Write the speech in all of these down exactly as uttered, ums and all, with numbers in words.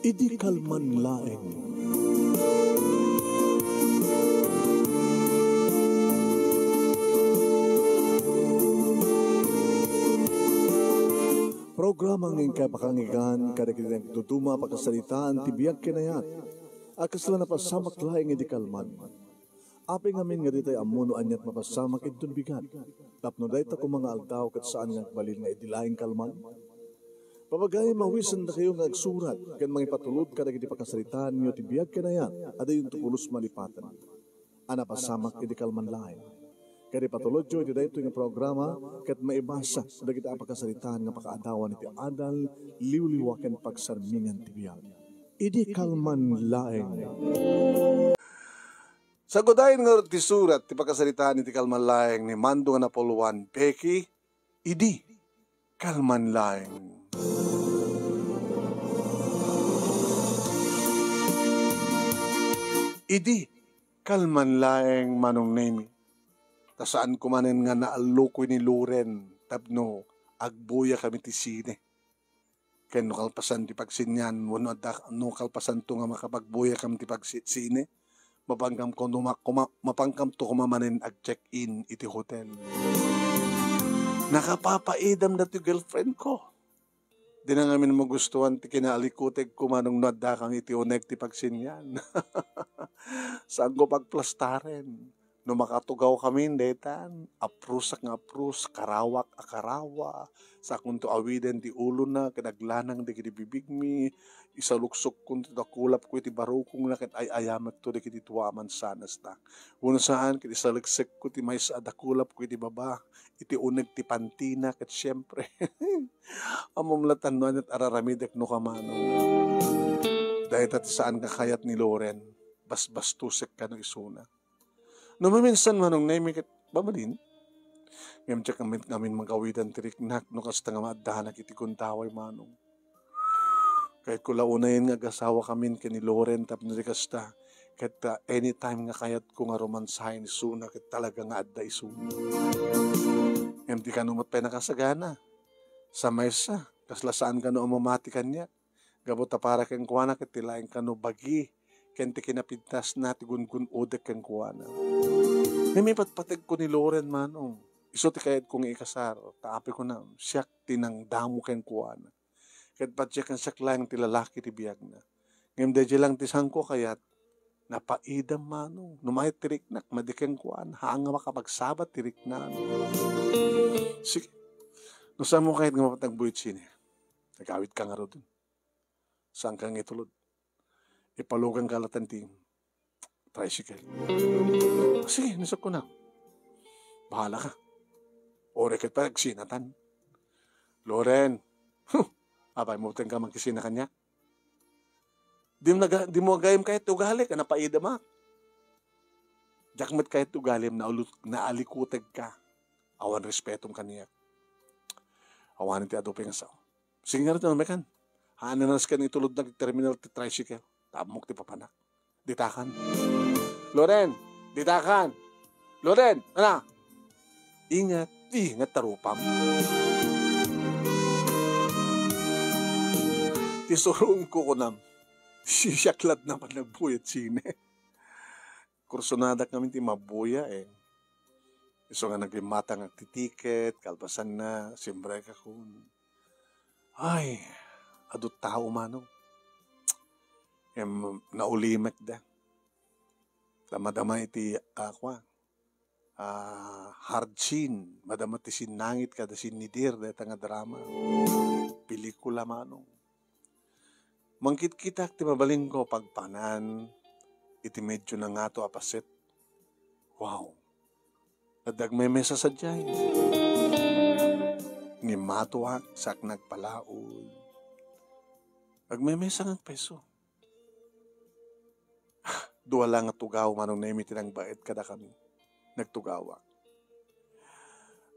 Idi kalman laeng. Programa nga inkay pakanggan kadagiti nagduduma a pakasaritaan ti biag ken ayat a kasla napasamak laeng idi kalman. Apay ngamin nga ditay ammo no aniat mapasamak inton bigat, tapno dayta koma nga aldaw ket saan nga agbalin nga idi laeng kalman? Papagayam, mawisendakayo nga agsurat ken mangipatulod kadagiti pakasaritaanyo ti biag ken ayat a diyonto pulos malipaten a napasamak idi kalman laeng. Ket ipatulodyo iti daytoy nga programa ket maibasa dagiti a pakasaritaan nga pakaadawan iti adal, liwliwa ken pagsarmingan ti biag. Idi kalman laeng. Sagudayen ngarud ti surat ti pakasaritaan iti kalman laeng ni Mando nga napuluan, Becky, idi kalman laeng. Idi kalman laeng, Manong Nemi. Ta saan ko manen nga naallukoy ni Loren tapno agbuya kami ti sine. Ken no kalpasan ti pagsinian, wenno adda, no kalpasanto nga makapagbuya kam ti pagsine, mapankam ko no ma-, kuma-, mapankamto koma manen ag-check-in iti hotel. Nakapapaidam dati girlfriend ko. Dina ngamin magustuhan ti kinaalikutek ko, Manong, no adda kam iti uneg ti pagsinian. Saanko pagplastaren. No makatugaw kamin daytan, aprusak nga aprus, karawak a karawa, sakonto awiden ti ulona ken aglanang dagiti bibigmi, isaluksokkon ti dakulapko iti barukongna ket ay-ayamekto dagiti tua a mansanasna. Wenno saan ket isaleksekko ti maysa a dakulapko iti baba, iti uneg ti pantina ket siempre, ammom latta no aniat araramidek no kamano. Dayta ti saan nga kayat ni Loren, basbastosek kano isuna. No maminsan, Manong Nemi, ket mabalin. Ngem diak ngamin, ngamin magawidan ti riknak no kasta nga maaddanak iti gundaway, Manong. Kayatko la unayen nga agasawa kamin ken ni Loren tapno di kasta, ket, ah, anytime nga kayatko nga romansahen isuna, ket talaga nga adda isuna. Ngem di kano met pay nakasagana. Sa maysa, kasla saan kano a mamati kaniak. Gapu ta para kenkuana ket ti laeng kano bagi ken ti kinapintasna ti gungun-odek kenkuana. Ngem ipatpategko ni Loren, Manong. Isu ti kayatko nga ikasar, ta apay kunam, siak ti nangdamo kenkuana. Ket patiek ken siak laeng ti lalaki ti biagna. Ngem daydiay laeng ti saanko a kayat, napaidam, Manong. No mayat ti riknak, madi kenkuana. Haan nga makapagsabat ti rikna. Sige. No saanmo kayat nga mapatagbuy iti sine, agawidka ngaruden. Saanka nga itulod. Ipaluganka latta ti tricycle. Sige, nasakko na. Bahala ka. Uray ket pay agsinatan. Loren, huh, apay mo ten ka makisina kaniak? Di mo naga-, di mo gayam kayat ti ugali ka, napaidam a. Diak met kayat ti ugalim, naulut-, naalikutegka. Awan respetom kaniak. Awanen ti adu pay nga sao. Sige ngarud, ano, mekan? Haan a nasken itulod na iti terminal ti tricycle. Ta ammok ti papanak. Ditakan. Loren, ditakan. Loren, ana. Ingat, ingat ta rupam. Ti surong ko kunam. Siak latta a nagbuy iti sine. Kursonadak ngamin ti mabuya, eh. Isu nga naglimmatang agtitiket, kalpasanna, simbrek akon. Ay, adu tao, Manong. Em, naulimekda. Ta madama iti, ah, kua, ah, hard scene, madama ti sinnangit kada sinnidir, dayta nga drama. Pelikula, Manong. Mangkitkitak ti mabalinko pagpanan iti medyo nangato a paset. Wow! Adda agmemesa sadiay. Ngem matuak, saak nagpalaod. Agmemesa nga agpayso. Dua la nga tugaw, Manong Nemi, ti nangbaet kadakami. Nagtugawak.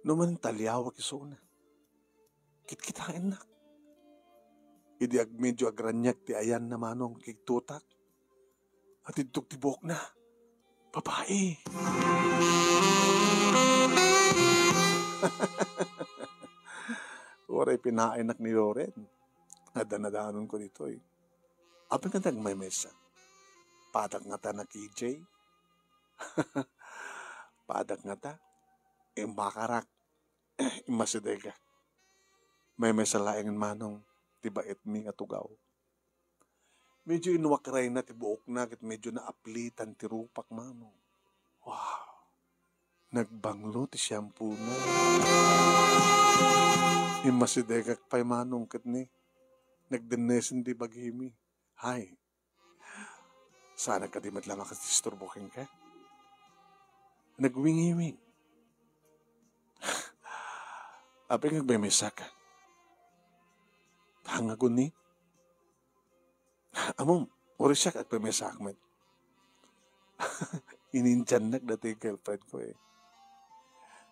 No man, taliawak isuna. Kitkitaennak. Idi agmedyo agraniag ti ayanna, Manong, kigtutak. Atidtok ti buokna. Babae. Uray pinaaynak ni Loren. Adda nadanonko ditoy. Apay nga nagmemesa? Padak ngata na, K J? Padak ngata? Imbakarak. Immasidegak. Memesa laeng, manong, ti baetmi nga tugaw. Medyo inwakrayna ti buokna ket medyo naaplitan ti rupak, manong. Wow! Nagbanglo ti siampona. Immasidegak pay, manong, ket ni, nagdennesen ti bagimi. Hay, saanak kadi met la makadisturbo kenka? Nagwingiwing. Apay nga agmemesak? Hangagon ni? Ammom, uray siak agmemesak met. Inindiannak dati girlfriend ko, eh.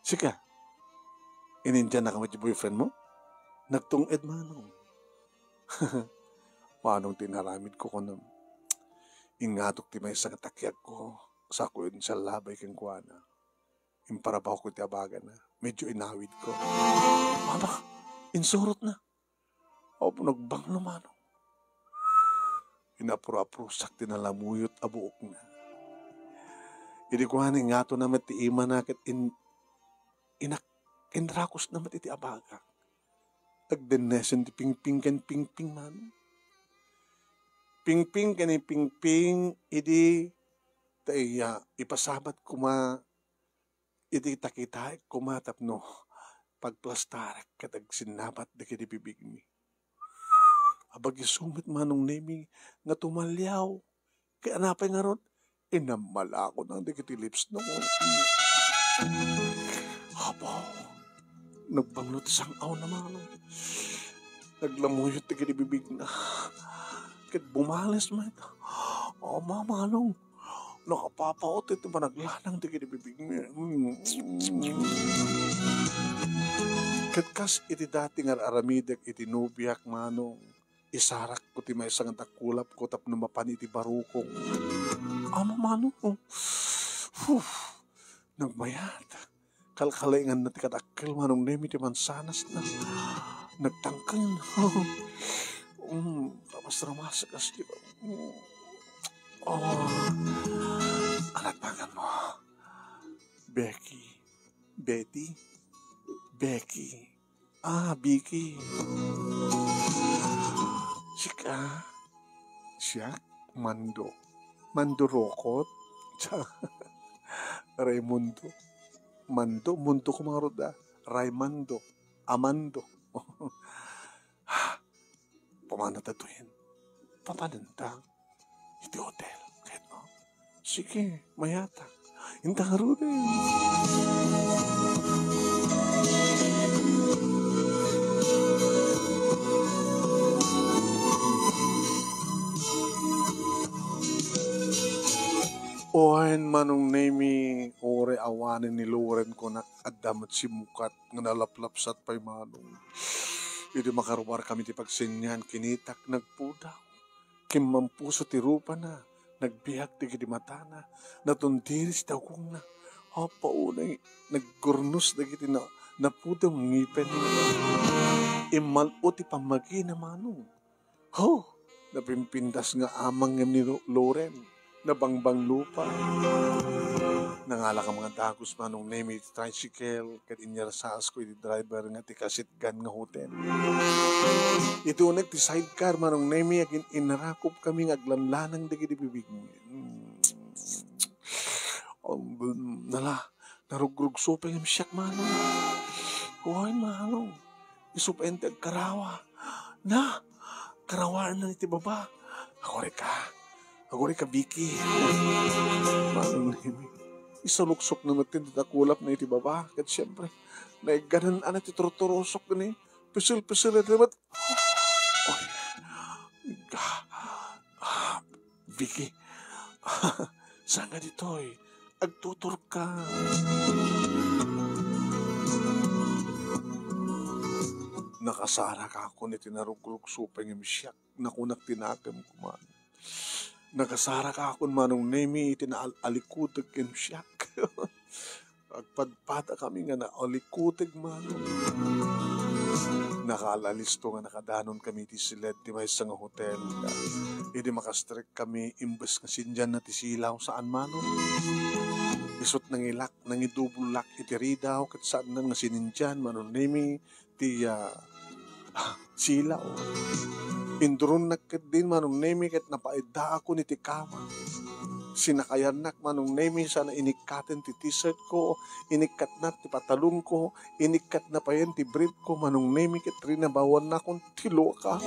Sika, inindiannak met ti boyfriend mo? Nagtung-ed, manong. Manong ti inaramid ko kunam. Ingatok ti maysa nga takiag ko, sa ko insallabay kenkuana. Imparabawko ti abagana. Medyo inawid ko. Mama, insurot na. Apo nagbanglo, manong. Inapro-aprosak ti nalamuyot a buokna. Idi kuana, ingato na met ti imana ket in-, inak-, inrakos na met iti abaga. Agdennesen ti pingping ken pingping, manong. Pingping ken pingping, idi ta iya, ipasabat koma iti takitaek koma tapno pagplastarek ket agsinnabat dagiti bibigmi. Abag isu met, manong Nemi, nga tumaliaw. Ket apay ngarud, inammalakon dagiti lips no. Apo, nagbanglo ti sang-awna, manong. Naglamuyot dagiti bibigna. Ket bumales met. Ama, manong. Nakapapaot iti panaglanang dagiti bibigmi. Mm. Ket kas iti dati nga ar-aramidek iti nobiak, manong, isarakko ti maysa nga dakulapko tapno mapan iti barukong. Ama, manong. Huh. Nagmayat. Kalkalenganna ti kadakkel, manong Nemi, ti mansanasna. Nagtangken. Mm, ramas-ramasek, asti. Mm. Oh. Anat pangan mo? Becky. Betty. Becky. Ah, Vicky. Sika? Siak? Mando. Mando Rokot? Raimundo. Mando, Mundo ko mangarud, ah. Raymando. Amando. Pamananta tuyen. Papananta. Iti hotel. Kayat mo? Sige, mayatak. Inta ngaruden. Wen, Manong Nemi, uray awanen ni Loren kunak, adda met simmukat nga nalaplapsat pay, Manong. Idi makaruarkami ti pagsenian, kinitak nagpudaw. Kimmampuso ti rupana, nagbiag dagiti matana, natundiris ti augongna. Apo, unay, nagkurnos dagiti na-, napudaw nga ngipen. Immal-o ti pammagina, Manong. Ho! Napimpintas nga amang ngem ni Lo-, Loren. Nabangbanglo pay. Nangalak a mga dagus, Manong Nemi, iti tricycle, ket inyarsasko iti driver nga ti kasit gan nga hotel. Iti uneg ti sidecar, Manong Nemi, agin-, innarakopkami nga aglanlanang dagiti bibigmi. Hmm. Um, nala, narugrugso pay ngem siak, Manong. Wen, Manong. Isu pay ti agkarawa. Na, karawaenna iti baba. Agurayka. Agurayka, Vicky. Manong Nemi. Isuluksokna met ti dakulapna iti baba. Ket siempre, naigganan-an ti turturusok ni. Pisil-pisil iti met. Oy. Ga. Ah, Vicky. Saan nga ditoy? Agtuturka. Nakasarakakon iti narugrugso pay ngem siak. Nakunak ti nakemko man. Nakasarakakon, Manong Nemi, iti naal-alikuteg ken siak. Agpadpadakami nga naalikuteg, Manong. Nakaalisto nga nakadanon kami iti siled ti maysa nga hotel. Idi makastrekkami, imbes nga sindianna ti silaw, saan, manong. Isut' nangilak, nangidubolak iti ridaw, ket saanna nga sinindian, Manong Nemi, ti, ah, silaw. Induronnak ketdin, Manong Nemi, ket napaiddaakon iti kama. Sinakayannak, Manong Nemi, sana inikkaten ti t-shirt ko, inikkatnak ti patalon ko, inikkatna payen ti brief ko, Manong Nemi, ket rinabawannakon ti loka.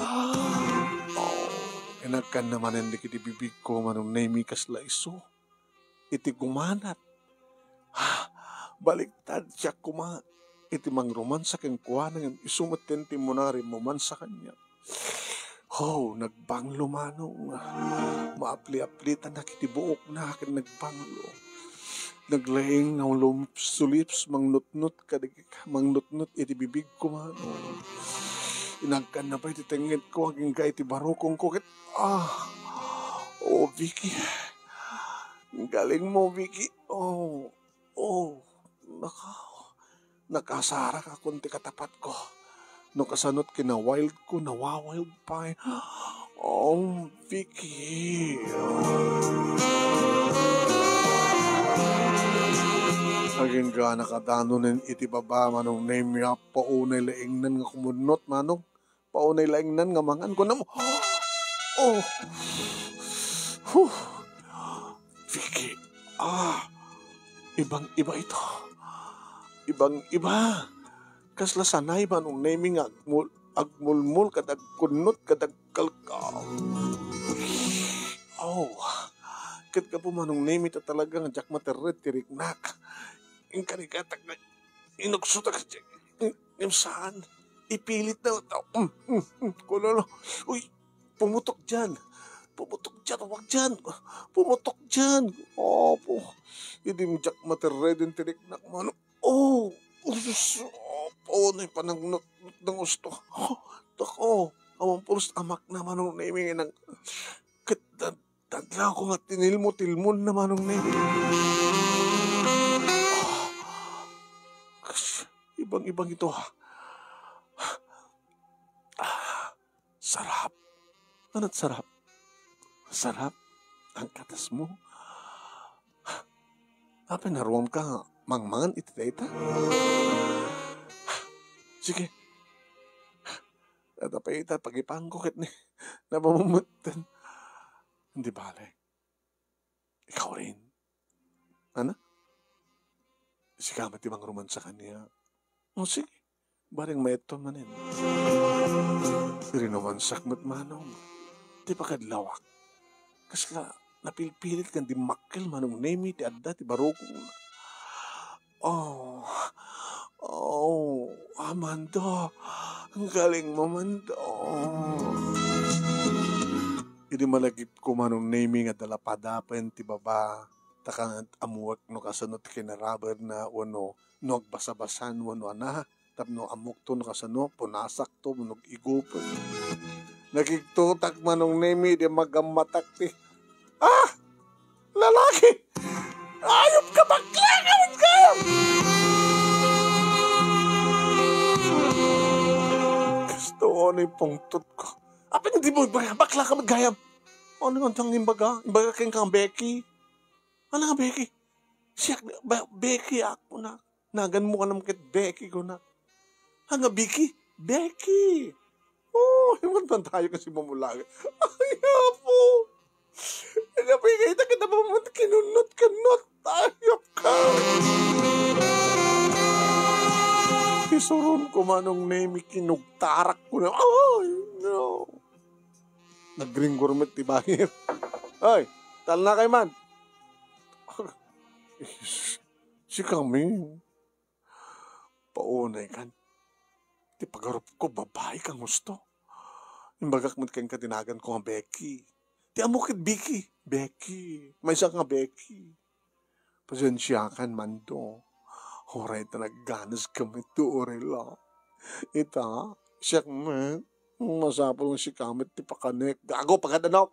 Inagkanna manen dagiti bibigko, Manong Nemi, kasla isu iti gumanat. Baliktad siak koma iti mangromansa kenkuana ngem isu metten ti immuna nga rimmomansa kaniak. Oh, nagbanglo, manong. Maapli-aplitanak iti buokna ken nagbanglo. Naglaing nga lips to lips, mangnutnot kadag-, mangnutnot iti bibigko, manong. Inagkanna pay ti tengngedko agingga iti barukongko ket, ah, oh, Vicky. Galing mo, Vicky. Oh, oh, naka-, nakasarakakon ti katapatko. No kasanot kinawildko, nawawild pay. Oh, Vicky. Agingga nakadanonen iti baba, Manong Nemi, a paunay laingnan nga kumunnot, manong. Paunay laingnan nga mangan, kunam. Oh. Huh. Vicky. Ah. Ibang-iba ito. Ibang-iba. Kasla sanay, Manong Nemi, nga agmul-, agmulmol, ket agkunnot, ket agkalkaw. Oh. Ket gapu, Manong Nemi, ta talaga nga diak materred ti riknak. Inkarigatak nga inuksotak, ngem saan. Ipilit na tao. Mm, mm, mm. Kulala. Uy, pumutok diyan. Pumutok diyan, huwag diyan. Pumutok diyan. Apo. Idi diak materred ti riknak, manong. Oh, usus. Apo, nay panangnot ng gusto. Tako, awan pulos amak na, Manong Nemi, nang ket dan-, Tadlawko nga tinilmo-tilmon na, Manong Nemi. Ah, kas-, ibang-ibang ito, ha. Ah, sarap. Ana't sarap? Sarap ang katas mo. Apay, naruam ka mangmangan iti dayta? Sige. Ata pay ita, pagipangko ket ni, napamumutten. Di bale. Ikaw rin. Ana? Sika met ti mangromansa kaniak. O, sige. Bareng maetton manen. Rinumansak met, manong. Ti pakadlawak. Kasla, napilpilit nga dimmakkel, Manong Nemi, ti adda ti barukongna. Oh, oh, Amando, ang galing mo, Mando. Idi malagipko, Manong Nemi, nga dalapadapen ti baba, ta kana't ammoek no kasano ti kinarabaenna, wenno no agbasa-basan, wenno ana, tapno ammokto no kasano, punasakto, wenno igupen. Nakigtotak, Manong Nemi, idi magammatak ti, ah! Lalaki! Ayop ka, bakla ka met gayam! Kastoy ni pungtot ko. Apay nga di mo ibaga, bakla ka met gayam? Ano nga diyang imbaga? Imbaga kenka nga Becky. Ano nga Becky? Siya, Be-, Becky ako na. Naganmo ka naman ket Becky ko na. Ania Becky? Becky! Oh, iwan man tayo kasi mamulaga. Ay, apo! Ania Becky, ita kita mo man kinunot-kunot. Ayok ka! Isuron ko, Manong Nemi, kinugtarak ko na. Ay, no. Nagringgor met ti bahin. Ay, talna kay man. Sikami. Paunay kan. Ti pagarupko, babai kang husto. Imbagak met kenka ti naganko nga Becky. Ti ammok ket Becky. Becky. Maysa nga Becky. Pasensiakan, Mando. Uray ta nagganas kami, Dorela. Ita, siak met. Masapul nga sika met ti pakanek. Gago, pagad-anok!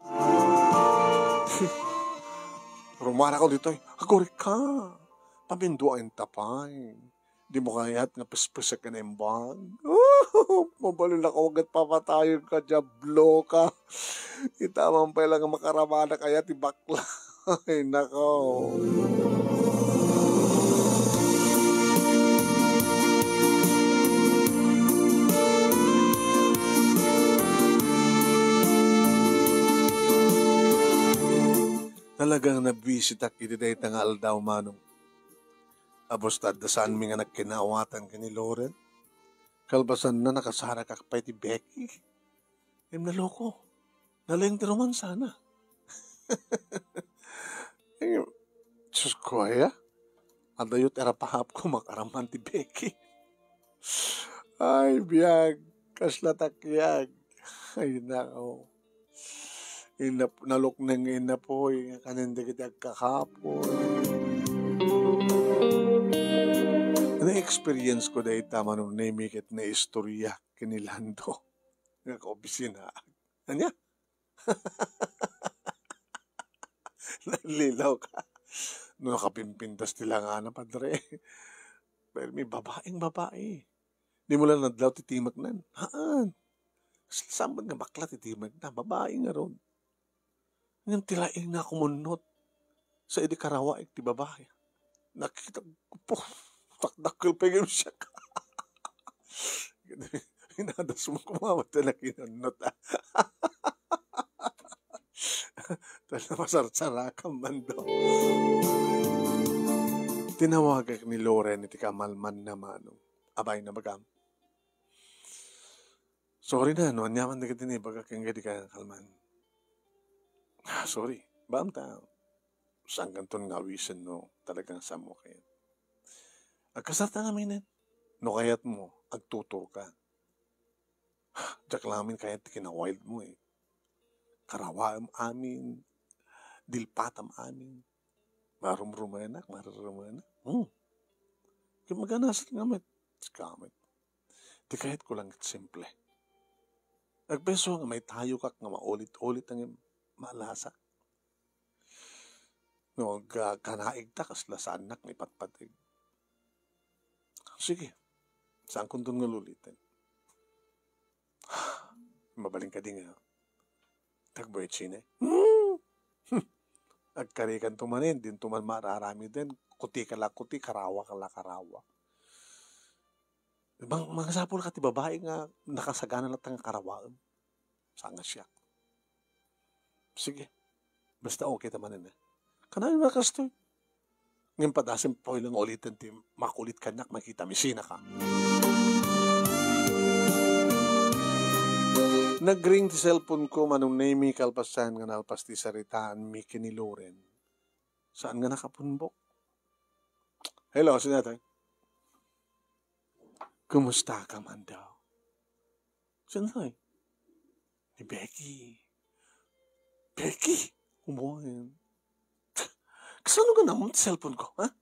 Rumanakon ditoy. Agurek ka. Paminduaen ta pay. Dimo kayat nga pespesek nga naimbag? Mabalin ako ket papatayen ka, diablo ka. Ita man pay la nga makaramanak aya ti bakla. Ay, nako. Talagang nabwisitak iti dayta nga aldaw, Manong. Abus ta adda saanmi nga nagkinaawatan ken ni Loren. Kalpasanna, nakasarakak pay ti Becky. Ngem naloko. Nalaing ti romansana. Ay, Diyos ko, aya? Adayo ti arapahapko, makaraman ti Becky. Ay, biag. Kasla takiag. Ay, nako. Inap-, nalukneng nga inapoy, kanen dagiti agkakapoy. Na-experience ko dayta, Manong Nemi, ket naistorya ken ni Lando nga kaopisina. Ania? Nalilaw ka. No nakapimpintas ti langana, padre. Pero may babaeng babae. Di mo lang nadlaw ti timeknan. Haan. Saan man nga bakla ti timekna? Babae ngarud. Ngem ti laing na kumunnot. Sa idi karawaek ti babae. Nakita ko, puh, takdakkel pay ngem siak. Inadas mo kumawat na nakinunnot, ah. Tala, masarsarakan man daw. Tinawagak ni Loren iti kamalman na, Manong. Abay, nabagam. Sorry na, no aniaman dagiti naibaga ken dagiti kalman. Ah, sorry. Baam ta, saan kanton nga awisen no talagang saan mo kayat. Agkasarta ngamin, no kayat mo, agtutur ka. Diak lamin kayat ti kinawild mo, eh. Karawaem amin, dilpatam amin. Marumrumenak, marurrumenak. Hmm. Ket maganasat nga met. Sika met. Ti kayatko lang ket simple. Agpeso nga maitayokak nga maulit-ulit nga malasa. No, ag-, ah, kanaig ta, kasla saannak nga ipatpateg. Sige, saan kunton nga uliten. Mabalin kadi nga tagboy sine? Hmm. Hmm. Agkarikan to manen, din to man mararamiden, kuti ka la kuti, karawa ka la karawa. Mang-, mangasapul ka ti babae nga nakasagana latta nga karawaem. Saan nga siak. Sige. Basta okay ta manen, eh. Kanayon nga kastoy. Ngem padasem pay lang uliten ti makulit kaniak, makita mi sina ka. Nagring ti cellphone ko, Manong Nemi, kalpasan nga nalpas ti saritaanmi ken ni Loren. Saan nga nakapumbok? Hello, sino 'tay? Kumusta ka man daw? Sino 'tay? Ni Becky. Becky? Umoy. Kasano nga namon ti cellphone ko, ha?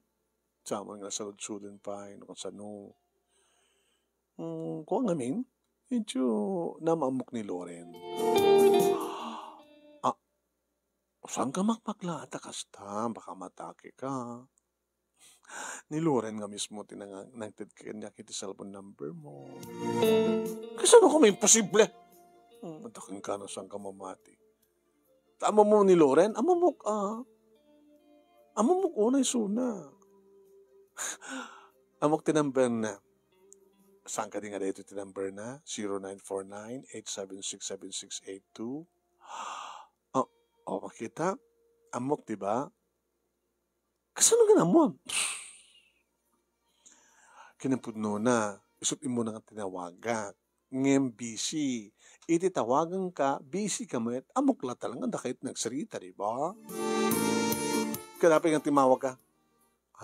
Saman nga saludsuden pay, no, kasano. Hmm, kua ngamin, medyo naam-ammok ni Loren. Ah, saan ka makmakla ta kasta? Baka matake ka. Ni Loren nga mismo ti nanga-, nangted kaniak iti cellphone number mo. Kasano ko maimposible? Hmm, adda kenka no saan ka mamati. Ta ammom ni Loren? Ammok, ah. Ammok unay suna. Ammok ti number na. Saan ka di nga daytoy ti number na? Zero nine four nine, eight seven six, seven six eight two. Oh, oh, makita? Ammok, di ba? Kasano nga namon? Kinapudnona, isut' immuna nga tinawagak. Ngem busy. Iti tawaganka, busy ka met. Ammok latta nga dakay ti nagsarita, di ba? Kadapay nga timawag ka,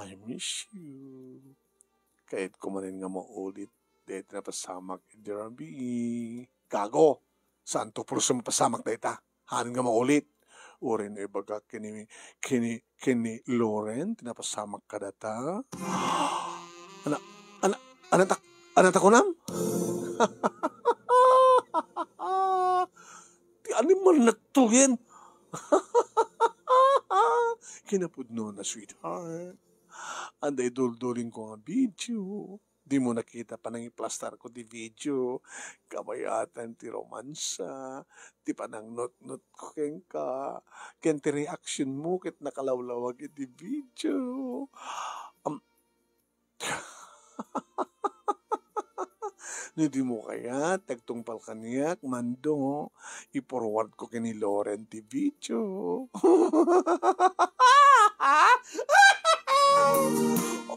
"I miss you." Kayatko manen nga maulit dayta napasamak idi rabii. Gago! Saan to pulos a mapasamak dayta? Haanna nga maulit. Uray no ibagak ken ni, ken ni, ken ni Loren ti napasamak kadata. Ana, ana, anata, anata kunam? Ti animal na tuyen. Kinapudnona, sweetheart. Adda iduldulingko nga video. Dimo nakita panangiplastarko ti video. Kabayatan ti romansa, ti panangnutnotko kenka, ken ti reactionmo ket nakalawlawag iti video. Am-, No dimo kayat, agtungpal kaniak, Mando, i-forward ko ken ni Loren ti video.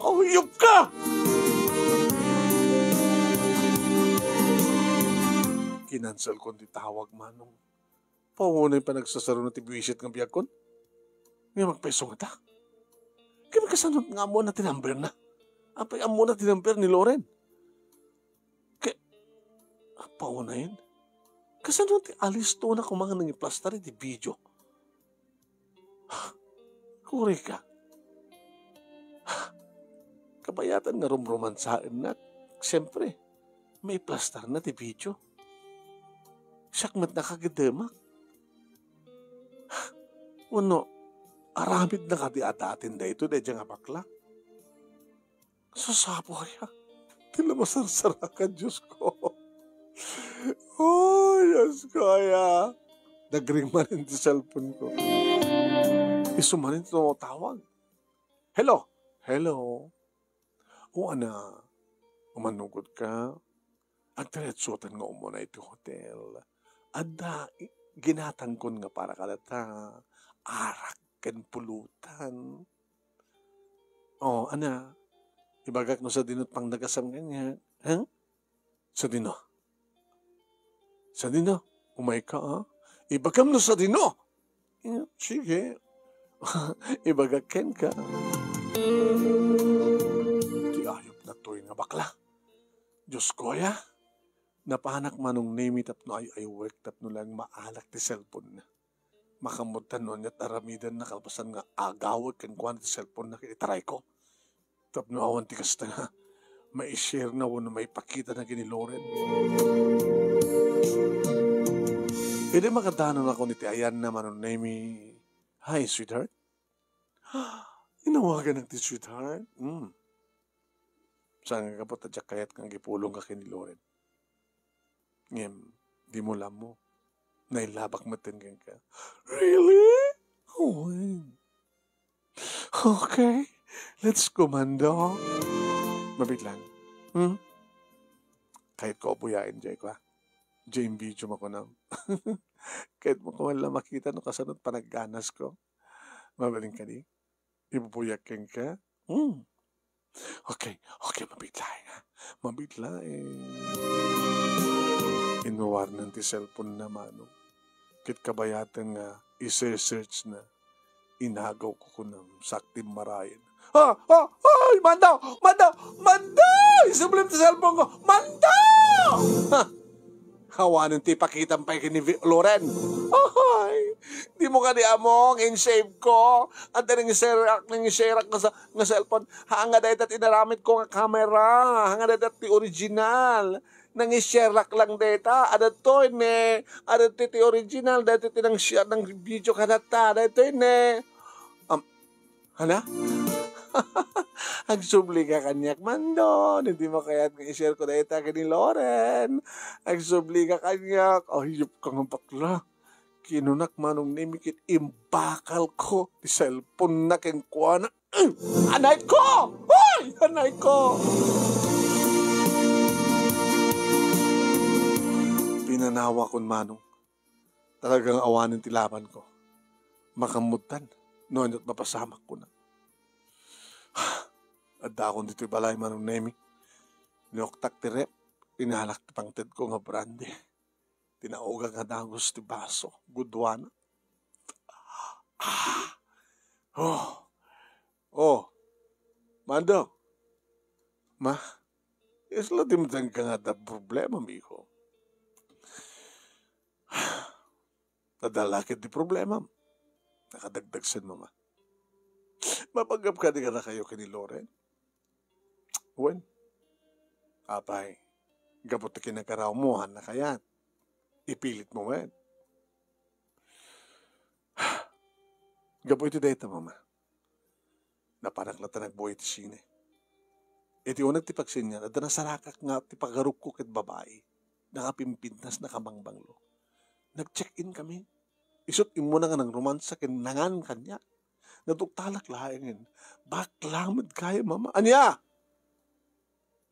Ayup ka! Kinanselkon ti tawag, Manong. Paunay panagsasarona ti buisit nga biagkon. Ngem agpayso ngata. Ket kasano nga ammona ti number na? Apay ammona ti number ni Loren? Ket, ah, paunay. Kasano ti alistona koma nga nangiplastar iti video? Kurika. Kabayatan nga rumromansaennak. Siyempre, maiplastarna ti video. Siak met nakagiddemak. Wenno, aramidna kadi a datin daytoy daydiay nga bakla? Sasapuaya. Ti la masarsarakan, Diyos ko. Oh, Diyos ko, aya. Nagring manen ti cellphone ko. Isu manen ti tumatawag. Hello? Hello? O, ana, umanugod ka? Agdiretsotan nga umuna iti hotel. Adda i-, ginatangkon nga para kadata, arak ken pulutan. O, ana, ibagak no sadino ti pangnagasam kaniak, ha? Sadino? Sadino? Umayka, a? Ibagam no sadino! Eh, sige. Ibagak kenka. Ti ayupna toy nga bakla. Diyos ko, aya. Napanak Manong Nemi tapno ay-aywek tapno laeng maalak ti cellphone-na. Makaammotan no aniat aramidenna kalpasan nga agawek kenkuana ti cellphone-na ket itarayko. Tapno awan ti kasta nga mai-share-na wenno maipakitana ken ni Loren. Idi makadanon ako iti ayanna, Manong Nemi, "Hi, sweetheart." Inawaganak ti sweetheart. Hmm. Saan nga gapu ta diak kayat nga agipulongka ken ni Loren. Ngem, dimo la ammo. Nailabak metten kenka. Really? Wen. Okay. Let's go, Mando. Mabiit lang. Hmm? Kayatko a buyaen, Jay, kwa. Jay, video mo ko na. Kayatmo ko man lang makita no kasano ti panagganasko. Mabalin kadi? Ibubuyak kenka? Hmm. Okay, okay, mabiit laeng, ha? Mabiit laeng. Inruarnan ti cellphone-na, Manong. Ket kabayatan nga i-search-na, inagaw ko kunam, saktim marayen. Ah! Ah! Ay! Mando! Mando! Mando! Isublim ti cellphone ko! Mando! Ha! Awanen ti ipakitam pay ken ni Vi-, Loren. Ay, dimo kadi ammo nga in-save ko. Adda nang-share-ak, nang-share-ak nga sa-, nga cellphone. Haan nga dayta ti inaramid ko nga camera. Haan nga dayta ti original. Nang-share-ak lang dayta. Adda toy ne. Adda ti, ti original. Dayta ti nang-share, nang-video kadata. Daytoy ne. Am, Hala? Agsubli ka kaniak, Mando. Dimo kayat nga i-share ko dayta ken ni Loren. Agsubli ka kaniak. Ayup ka nga bakla. Kinunak Manong Nemi ket imbakal ko ti cellphone-na kenkuana. Anay ko! Hoy! Anay ko! Pinanawa kon Manong. Talagang awanen ti laban ko. Makaammotan no aniat mapasamak kuna. Addaakon ditoy balay, Manong Nemi. Niuktak ti ref, inalak ti pangted ko nga brandy. Tinaugak nga dagus ti baso, guduana. Ah! Oh! Oh! Mando! Ma, isla dimdeng ka nga adda problema, miho. Adda la ket ti problemam. Nakadagdagsen, Mama. Mapanggap kadi kadakayo ken ni Loren? Wen. Apay, gapu ti kinagarawmo, haanna kayat. Ipilit mo met. Gapu iti dayta, Mama. Napanak latta nagbuy iti sine. Iti uneg ti pagsenian, adda nasarakak nga ti pagarupko ket babai. Nakapimpintas, nakabangbanglo. Nag-check-in kami. Isut' immuna nga nangromansa ken nangan kaniak. Naduktalak laengen. Bakla met gayam, Mama. Ania?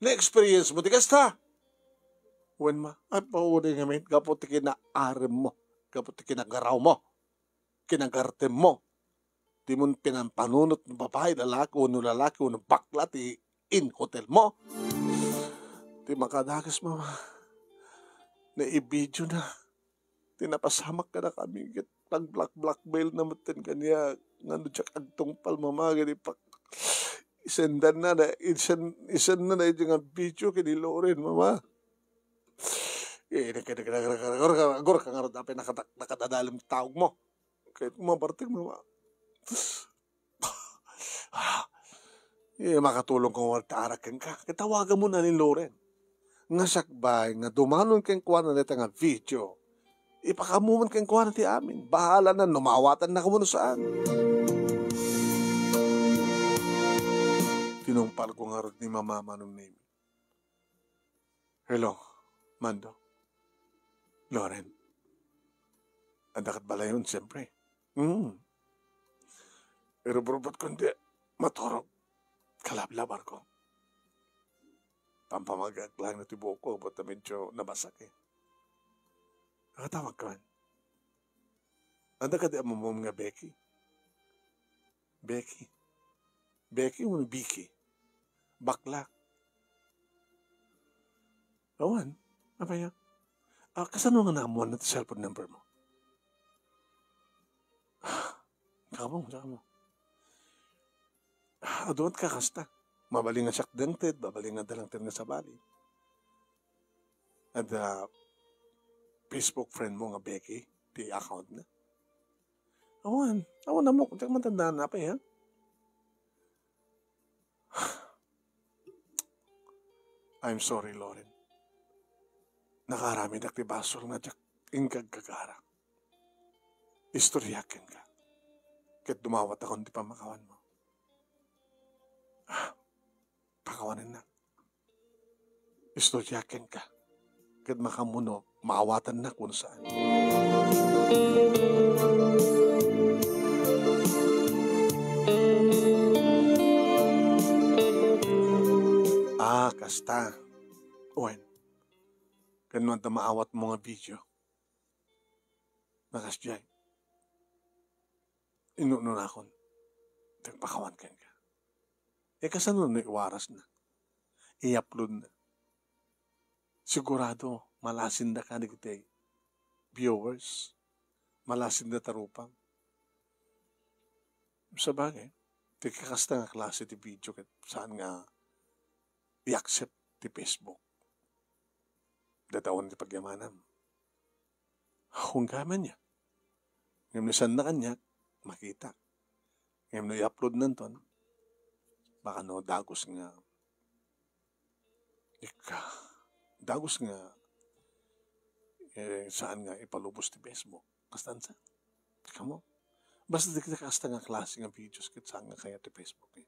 Na-experience mo ti kasta? Wen, Ma. Apay, wen ngamin, gapu ti kinaarem mo. Gapu ti kinagaraw mo. Kinagartem mo. Dimon pinampanunot no babai, lalaki, wenno lalaki, wenno bakla ti in-hotel mo. Ti makadakes, Mama, naibidio na. Ti napasamak kadakami ket pag-black-, blackmail na metten kaniak. Ngano diak agtungpal, Mama, ket ipak-, isendan na, na, isen-, isendan na iti nga video ken ni Loren, Mama. Eh, nagka-, nagka-, nagka-, nagka-, nagka-, nagka-, ngarud apay nakadak-, nakadadalem ti taog mo. Kayat mo mabartek, Mama. Eh, makatulong ko nga walta arak kenka. Ket tawagan mo na ni Loren. Nga sakbay nga dumanon kenkuana dayta nga video, ipakaammo man kenkuana ti amin. Bahala na no maawatan na kamo no saan. Tinungpal ko ngarud ni Mama Manong Nemi. Hello, Mando. Loren. Adda ket balayon, siyempre. Hmm. Irubrubot ko, hindi maturog. Kalablabar ko. Pampamagak lang na ti buok ko, but medyo nabasak eh. Nakatawag ka man. Adda ka di amumum nga Becky? Becky. Becky wenno Vicky? Bakla. Awan. Apay a? Ah, kasano nga naammuan na ti cellphone number mo? Kamo, kamo. Ah, adu met ka kasta. Mabalin nga siak dengted, mabalin nga dalangted nga sabali. Adda Facebook friend mo nga Becky, ti account na. Awan, awan amok, diak matandaan apay, ha? I'm sorry, Loren. Nakaaramidak ti basol nga diak inka agkakara. Istoryak kenka. Ket dumawat akon ti pammakawanmo. Ah, pakawanennak. Istoryak kenka. Ket makaammo no maawatannak wenno saan. Ah, kasta. Wen, ken no adda maawatmo nga video, nga kasdiay, inunonakon ti agpakawan kenka. E, kasano no iwarasna? I-uploadna. Sigurado, malasindaka dagiti viewers. Malasinda ta rupang. Sabagay, ti kakasta nga klase ti video ket saan nga i-accept ti Facebook. Dataon ti pagyamanam. Kung gaman niya. Ngem no saanna kaniak, makita. Ngem no i-upload nanton, baka no dagus nga, ika, dagus nga, eh, saan nga ipalubos ti Facebook. Kastan sa? Kamo? Basta dagiti kasta nga klase nga videos ket saan nga kayat ti Facebook, eh.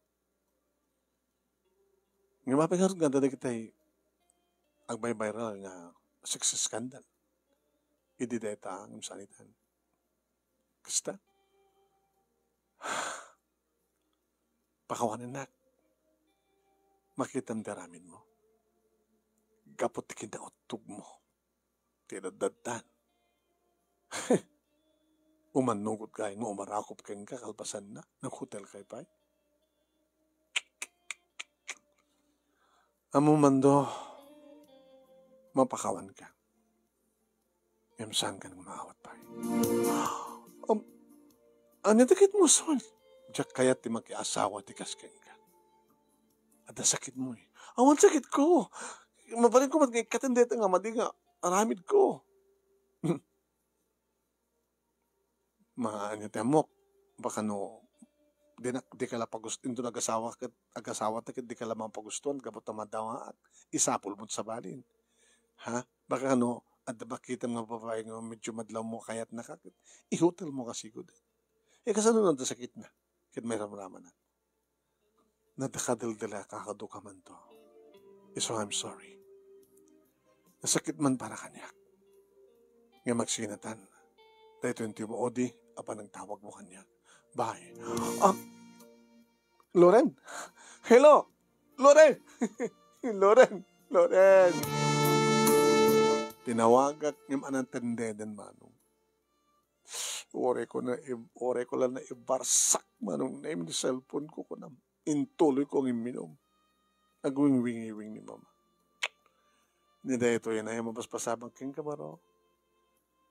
Ngem apay ngarud nga adda dagiti agbaybayral nga sex scandal idi dayta ngem saan itan. Kasta? Pakawanennak. Makitam ti aramidmo. Gapu ti kinauttogmo. Ti daddattan. Umannugot ka nga umarakop kenka kalpasanna, naghotel kay pay. Ammom, Mando, mapakawanka. Ngem saanka nga maawat pay. Um, ania ti kayatmo, Sol? Diak kayat ti makiasawa ti kas kenka. Adda sakitmo, eh. Awan sakitko. Mabalinko met nga ikkaten dayta nga madi nga aramidko. Maani ti ammok, baka no, dinak-, dika la pagus-, inton agasawa ket, agasawata ket dika la mapagustuan gapu ta madawaak, isapulmo ti sabalin. Ha? Baka no, adda makitam nga babai nga medyo madlawmo, kayatnaka ket ihotelmo kasigud. Eh, kasano no adda sakitna ket mairamramanak? Nadakadeldelak a kadukamanto. Isu, I'm sorry. Nasakit man para kaniak. Ngem agsinatan. Daytoy ti maudi a panangtawagmo kaniak. Bye. Ah, Loren! Hello! Loren! Loren! Loren! Tinawagak ngem a natendeden, Manong. Uray ko na ib-, uray ko la naibarsak, Manong Nemi, ti cellphone ko, kunam. Intuloy ko nga imminum. Agwingwingiwing ni Mama. Ni daytoy na, mapaspasamak kenka, baro.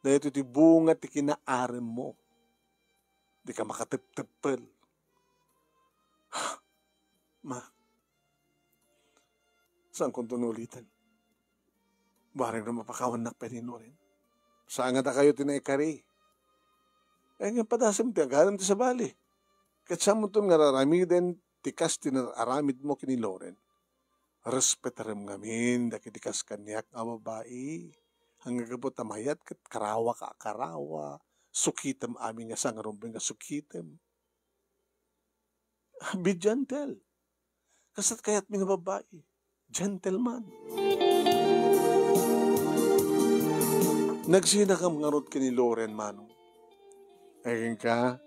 Daytoy ti bunga ti kinaarem mo. Di ka makatepteppel. Ma, saan kunto no uliten? Bareng no mapakawannak pay ni Loren. Saan nga dakayo ti naikari? Eh, nga padasem ti agadem ti sabali. Ket saan mo ton nga raramiden ti kas ti nararamid mo ken ni Loren? Respetarem ngamin dagiti kas kaniak a babai. Nga gapu ta mayat ket karawa ka a karawa, sukitem amin nga sangarumbeng nga sukitem. Be gentle. Kasat kayatmi nga babai. Gentleman. Nagsinakam ngarud ken ni Loren, Manong. Ay kenka,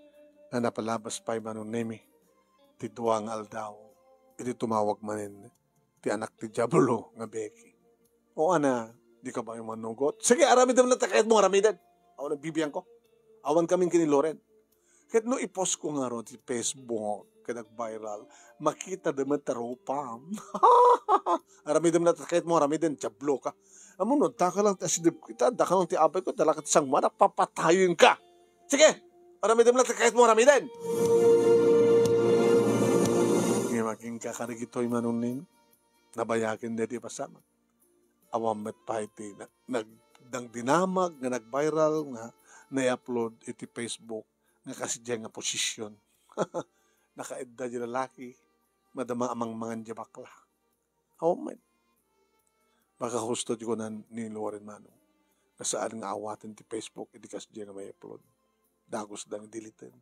a napalabas pay, Manong Nemi, ti dua nga aldaw, idi tumawag manen ti anak ti Diablo nga Becky. O ana, di ka ba manugot? Sige, aramidem na ti kayatmo aramiden. Awan nagbibiangko. Awan kamin ken ni Loren. Ket no i-post ko ngarud ti Facebook, ket nag-viral, makitadem met ti rupam. Aramidem na ti kayatmo aramiden, Diablo ka. Ammom no, daka lang ti asideg ko ita, daka lang ti abay ko, dala ka ti sangmanak, papatayenka. Sige, aramidem na ti kayatmo aramiden. Ngem agingga kadagitoy, Manong Nemi, nabayagen daydi pasamak. Awan met pay ti na-, nag-, nagdinamag nga nag-viral nga nai-upload iti Facebook nga kasidiay nga posisyon. Nakaedda di lalaki, madama a mangmangan di bakla. Awan met. Baka husto di kunan ni Loren, Manong, nga saan nga awaten ti Facebook iti kasidiay nga mai-upload. Dagus da nga deleten.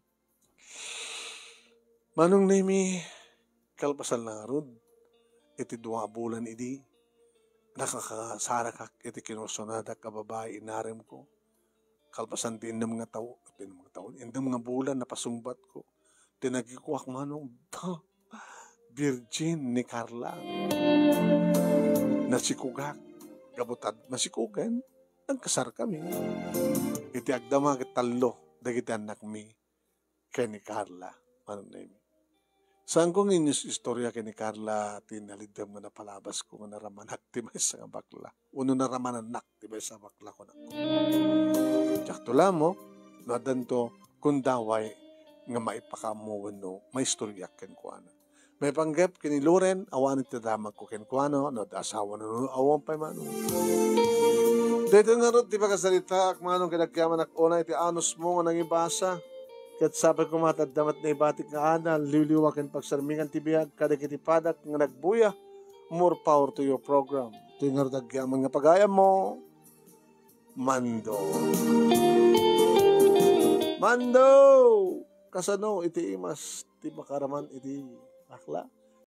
Manong Nemi, kalpasan la ngarud iti dua a bulan idi, nakakasarakak iti kinursonadak a babai inaremko. Kalpasan ti innem nga tao, ti innem nga tao, innem nga bulan napasungbatko. Tinagikuak, Manong, virgin ni Carla. Nasikogak, gapu ta masikogen, nagkasarkami. Iti agdama ket tallo dagiti annakmi ken ni Carla, Manong Nemi. Saanko nga inyus-, istorya ken ni Carla ti naliddem nga napalabasko nga naramanak ti maysa nga bakla. Wenno naramanannak ti maysa a bakla, kunak. Diakto la ammo no addanto kun daway nga maipakaammo wenno maistoryak kenkuana. Maipanggep ken ni Loren, awan ti damagko kenkuana, no adda asawano, no awan pay, Manong. Daytoy ngarud ti pakasaritaak, Manong, ket agyamanak unay iti anusmo nga nangibasa. Ket sapay koma ta adda met naibatik nga adal, liwliwa ken pagsarmingan ti biag kadagiti padak nga nagbuya. More power to your program. Daytoy ngarud agyaman nga pagayammo, Mando. Mando! Kasano iti imas ti makaraman iti bakla?